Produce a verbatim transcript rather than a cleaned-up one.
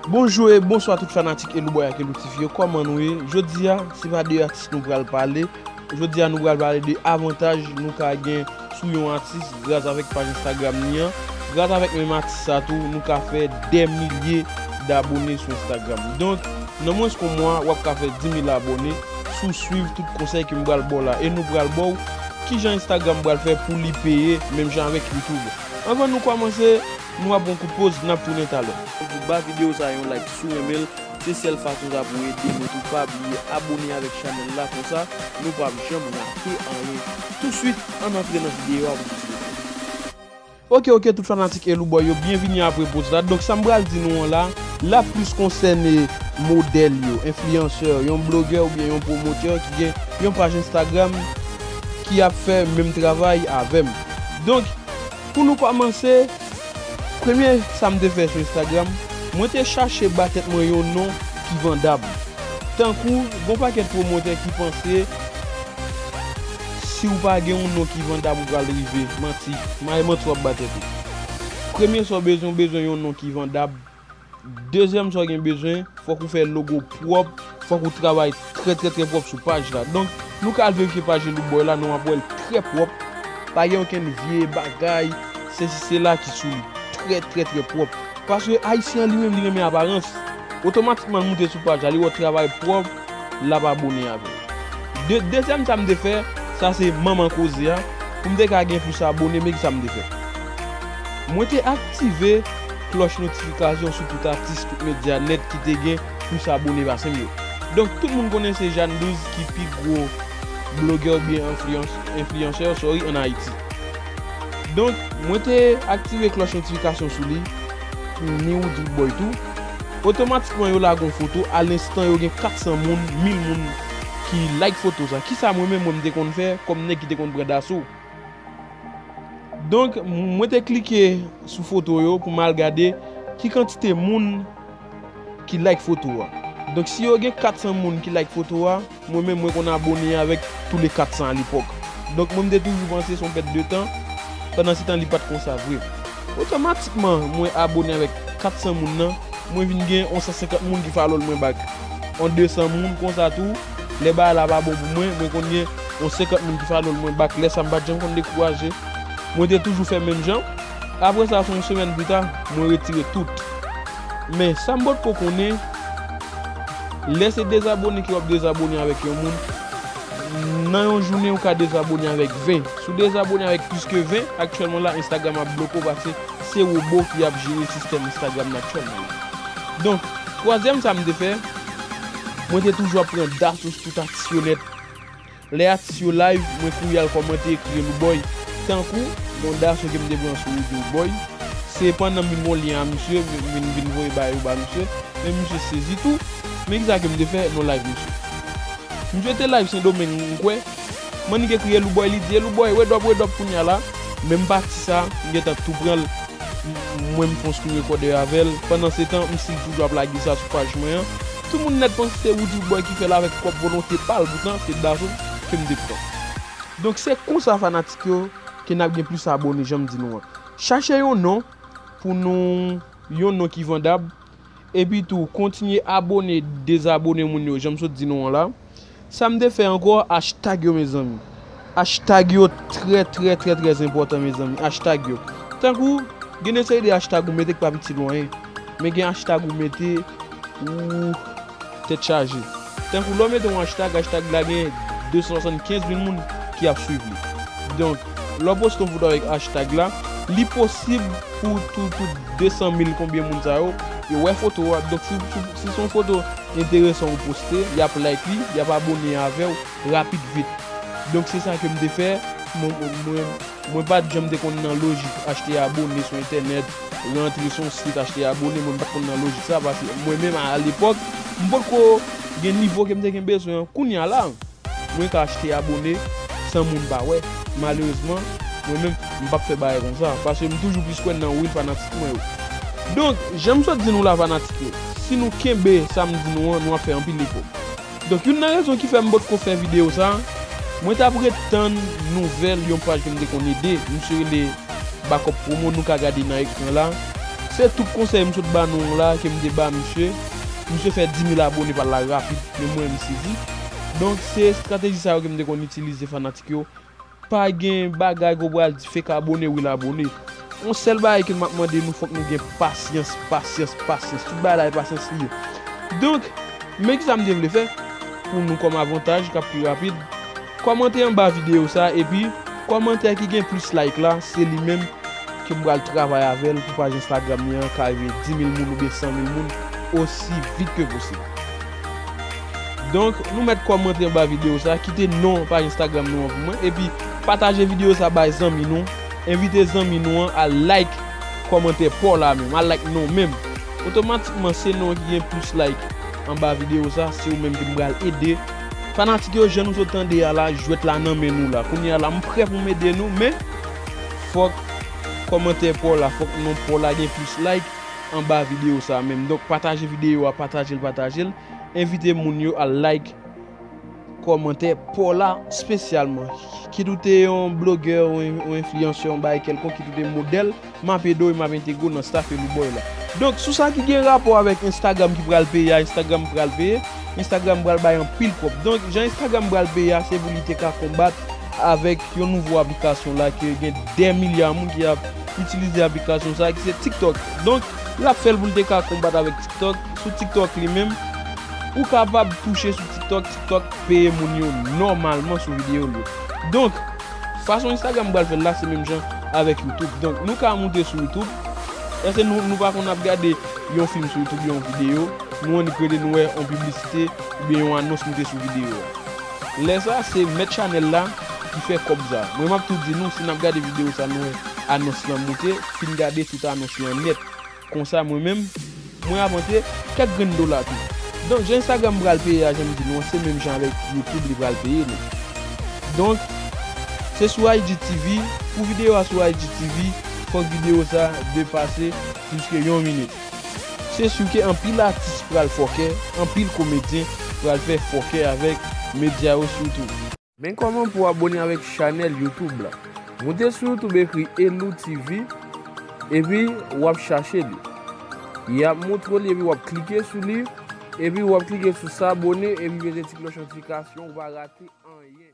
Bonjou e bonswa tout fanatik Elouboy ak Elou T V yo, kòman nou ye? Jodi a, se pa de atis nou pral pale. Jodi a, nou pral pale de avantaj nou ka gen sou yon atis gras avèk paj Instagram li an. Gras avèk menm atis sa tou, nou ka fè dè milye dabone sou Instagram. Donk, nan mwens ke yon mwa, w ap ka fè dis mil abone si w swiv tout konsèy ke m pral ba w la. E nou pral ba w kijan Instagram pral fè pou li peye, menm jan avèk YouTube. Anvan nou kòmanse, nou ap pran kout poz, n ap tounen talè. Donk, ba videyo sa yon like si w renmen l. Se sèl fason sa pou ede mwen tou. Pa bliye abone avèk chanèl la, konsa nou p ap janm rate anyen. Touswit, ann antre nan videyo a pou nou tire. Oke, oke, tout fanatik Elouboy yo, byenvini apre poz la. Donk, sa m pral di nou an la, l ap plis konsène modèl yo, enfliyansè, yon blogè oubyen yon pwomotè ki gen yon paj Instagram ki ap fè menm travay avè m. Donk, pou nou kòmanse, premye sa m te fè sou Instagram, mwen te chache ba tèt mwen yon non ki vandab. Tankou, gon pakèt pwomotè ki panse si w pa gen yon non ki vandab, ou pral rive. Manti. May manti w ap ba tèt ou. Premye sa w bezwen, w bezwen yon non ki vandab. Dezyèm sa w gen bezwen, fòk ou fè logo pwòp, fòk ou travay trè, trè, trè pwòp sou paj la. Donk, nou ka al verifye paj Elouboy la, nou ap wè l trè pwòp. Pa gen okenn vye bagay, sesi sela ki sou li. Trè, trè, trè pwòp. Paske Ayisyen an li menm, li renmen aparans. Otomatikman, l moute sou paj la, li wè w travay pwòp, l ap abone avè w. De, dezyèm sa m te fè, sa se manman koze a. Pou m te ka gen plis abone, men ki sa m te fè? Mwen te aktive klòch notifikasyon sou tout atis, tout medya nèt ki te gen plis abone pase m yo. Donk, tout moun konnen se Jeanne Douze ki pi gwo blogè oubyen enfliyans-, enfliyansè, sorry, ann Ayiti. Donk, mwen te aktive klòch notifikasyon sou li, ni Roody Boy tou. Otomatikman, yo lage yon foto, alenstan, yo gen kat san moun, mil moun ki like foto sa. Kisa mwen menm, mwen, m te konn fè kòm nèg ki te konn pran daso? Donk, m-, mwen te klike sou foto yo pou m al gade ki kantite moun ki like foto a. Donk, si yo gen kat san moun ki like foto a, mwen menm, mwen konn abone avèk tou le kat san alepòk. Donk, mwen, m te toujou panse se yon pèt de tan, pandan se tan li pa t konsa vre. Otomatikman, mwen abone avèk kat san moun nan, mwen vin gen yon san senkant moun ki follow l mwen back. Yon de san moun konsa tou, lè bagay la pa bon pou mwen, mwen konn gen yon senkant moun ki follow l mwen back. Lè sa, m pa t janm konn dekouraje. Mwen te toujou fè menm jan. Apre sa, se yon semèn pita, mwen retire tout. Men, sa m potko konnen, lè se dezabone ke w ap dezabone avèk yon moun, nan yon jounen, ou ka dezabone avèk ven. Si w dezabone avèk plis ke ven, aktyèlman la, Instagram ap bloke w, paske se wobo ki ap jere sistèm Instagram nan aktyèlman la. Donk, twazyèm sa m te fè, mwen te toujou ap pran daso sou tout atis yo nèt. Lè atis yo live, mwen kouri al kòmante, ekri Elouboy. Tankou, yon daso ke m te pran sou Roody Boy. Se pandan m vin gon lyen a misye, m vin, vin voye bagay yo ba misye. Men misye sezi tou. Men kisa ke m te fè? Non live misye. Misye te live Sendomeng, m kwè. M annik ekri Elouboy, li di, "Elouboy, red up, red up kounye a la." Menm pati sa, m gentan tou pran l. M-, mwen, m fè yon screen recorder avè l. Pandan se tan, m still toujou ap lage sa sou paj mwen an. Tout moun nèt panse se Roody Boy ki fè l avèk pwòp volonte pa l, poutan se daso ke m te pran. Donk, se konsa, fanatik yo, ke n ap gen plis abone, jan m di nou an. Chache yon non pou nou, yon non ki vandab. Epi tou, kontinye abone, dezabone moun yo, jan m sot di nou an la. Sa m te fè ankò, hashtag yo, mezanmi. Hashtag yo trè, trè, trè, trè enpòtan, mezanmi. Hashtag yo. Tankou, gen de seri de hashtag ou mete k p ap itil ou anyen. Men gen hashtag ou mete, ou tèt chaje. Tankou lè w mete yon hashtag, hashtag la gen de san swasannkenz mil moun ki ap swiv li. Donk, lè w poste yon foto avèk hashtag la, li posib pou tou, tout de san mil konbyen moun sa yo, yo wè foto a. Donk, si, si, si se yon foto enteresan ou poste, y ap like li, y ap abone avè w rapid vit. Donk, se sa ke m te fè. Mwen, mwen, mwen pa t janm te konn nan lojik achte abone sou entènèt, rantre sou yon sit, achte abone, mwen pa t konn nan lojik sa, paske mwen menm, a lepòk, m potko gen nivo ke m te gen bezwen an. Kounye a la, mwen ka achte abone san moun pa wè. Malerezman, mwen menm, m p ap fè bagay konsa, paske m toujou plis kwè nan real fanatik mwen yo. Donk, jan m sot di nou la, fanatik yo, si nou kenbe sa m di nou an, nou ap fè anpil efò. Donk, youn nan rezon ki fè m potko fè videyo sa, mwen t ap ret tann nouvèl yon paj ke m te konn ede. Misye rele Backup Promo, nou ka gade nan ekran la. Se tout konsèy m sot ba nou la ke m te ba misye. Misye fè dis mil abone pa l la rapid, men mwen m sezi. Donk, se estrateji sa yo ke m te konn itilize, fanatik yo. Pa gen bagay ke w pral di fake abone, real abone. Yon sèl bagay ke m ap mande nou, fòk nou gen pasyans, pasyans, pasyans. Tout bagay la e pasyans li ye. Donk, men kisa m te vle fè pou nou kòm avantaj k ap pi rapid. Kòmante anba videyo sa, epi kòmantè ki gen plis like la, se li menm ke m pral travay avè l pou paj Instagram li an ka rive dis mil moun oubyen san mil moun osi vit ke posib. Donk, nou mèt kòmante anba videyo sa, kite non paj Instagram nou an pou mwen, epi pataje videyo sa bay zanmi nou, envite zanmi nou an al like kòmantè pa w la menm, al like non menm. Otomatikman, se non ki gen plis like anba videyo sa, se ou menm ke m pral ede. Fanatik yo, jan nou sot tande a la, jwèt la nan men nou la. Kounye a la, m prè pou m ede nou, men fòk kòmantè pa w la, fòk non pa w la gen plis like anba videyo sa menm. Donk, pataje videyo a, pataje l, pataje l. Envite moun yo al like kòmantè pa w la espesyalman. Kit ou te yon blogè, yon, yon enfliyansè, yon bagay kèlkonk, kit ou te modèl, m ap ede w e m ap entegre w nan staff Elouboy la. Donk, sou sa ki gen rapò avèk Instagram ki pral peye a, Instagram pral peye, Instagram pral bay anpil kòb. Donk, jan Instagram pral peye a, se pou li te ka konbat avèk yon nouvo aplikasyon la ke gen dè milya moun ki ap itilize aplikasyon sa a, ki se TikTok. Donk, l ap fè l pou l te ka konbat avèk TikTok. Sou TikTok li menm, ou kapab touche sou TikTok, TikTok peye moun yo nòmalman sou videyo l yo. Donk, fason Instagram pral fè l la, se menm jan avèk YouTube. Donk, nou ka moute sou YouTube. Èske nou, nou pa konn ap gade yon fim sou YouTube, yon videyo, nou annik rele nou wè yon piblisite oubyen yon anons moute sou videyo a. Lè sa, se mèt chanèl la ki fè kòb sa. Mwen, m ap tou di nou, si n ap gade videyo sa, nou wè anons lan moute, fin gade tout anons lan nèt. Konsa, mwen menm, mwen ap antre kèk grenn dola tou. Donk, jan Instagram pral peye a, jan m di nou an, se menm jan avèk YouTube, li pral peye nou. Donk, se sou I G T V, pou videyo a sou I G T V, fòk videyo sa depase plis ke yon minit. Se si ke anpil atis pral fòkè, anpil komedyen pral fè fòkè avèk medya yo sitou. Men kòman pou w abone avèk chanèl YouTube la. Moute sou YouTube, ekri Elou T V, epi w ap chache li. Y ap montre w li, epi w ap klike sou li, epi w ap klike sou s'abonner, epi pete ti klòch notifikasyon, ou pa rate anyen.